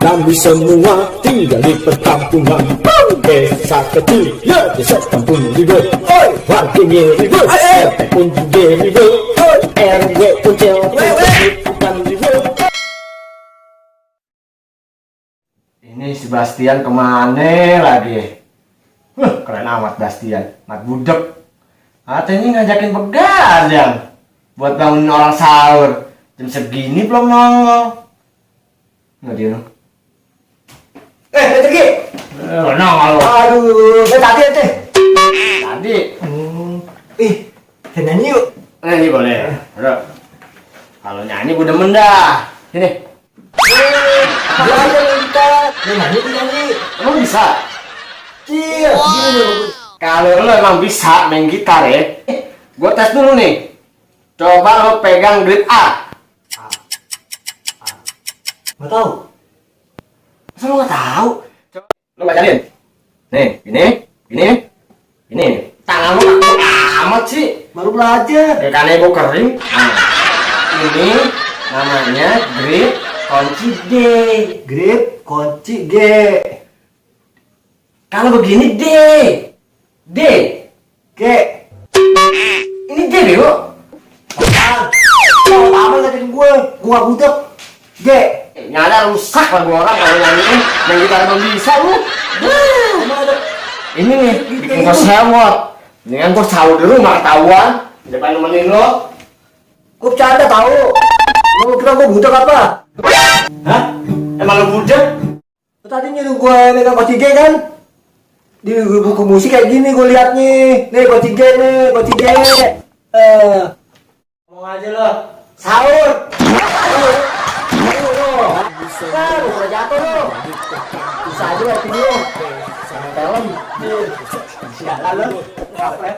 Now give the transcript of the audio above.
Kami semua tinggal di perkampungan, desa kecil, ya desa kampung ribut. Warganya ribut, RT pun juga ribut, RW pun bukan ribut. Ini si Bastian kemana lagi? Keren amat Bastian, mat budek. Katanya ngajakin begadang buat bangunin orang sahur. Jam segini belum nongol. Nggak dia nong. Pergi. Nongol. Aduh, tadi teh. Tadi. Kita nyanyi yuk. Nyanyi boleh. Udah. Kalau nyanyi gue demen dah. Sini. Dia aja kita. Dia nyanyi. Emang bisa? Iya. Kalau lo emang bisa main gitar ya, gue tes dulu nih. Coba lo pegang grip A. Nggak tahu. Masa lo nggak tahu? Coba lo bacain. Nih, ini. Tangan lo kaku amat sih. Baru belajar. Kayak gue kering. Nah, ini namanya grip kunci D. Grip kunci G. Kalau begini D. G. Ini D bego. Kalau lama ngajakin gue. Gua budak. G. Nyala rusak lah gue orang kalau nyanyiin yang kita belum bisa lu. Ini nih bikin gue sewot. Mendingan gue sahur dulu nggak ketahuan. Depan nemenin lo. Gue bercanda tahu. Lu kira gue budak apa? Hah? Emang lo budak? Tadi nyuruh gue megang kunci G kan? Di buku musik kayak gini gue liatnya. Nih kunci G nih, kunci G. Ngomong aja lo. Sahur. Udah jatuh lo. Bisa aja lah ini lo. Sama film. Sialan lo. Ngapain?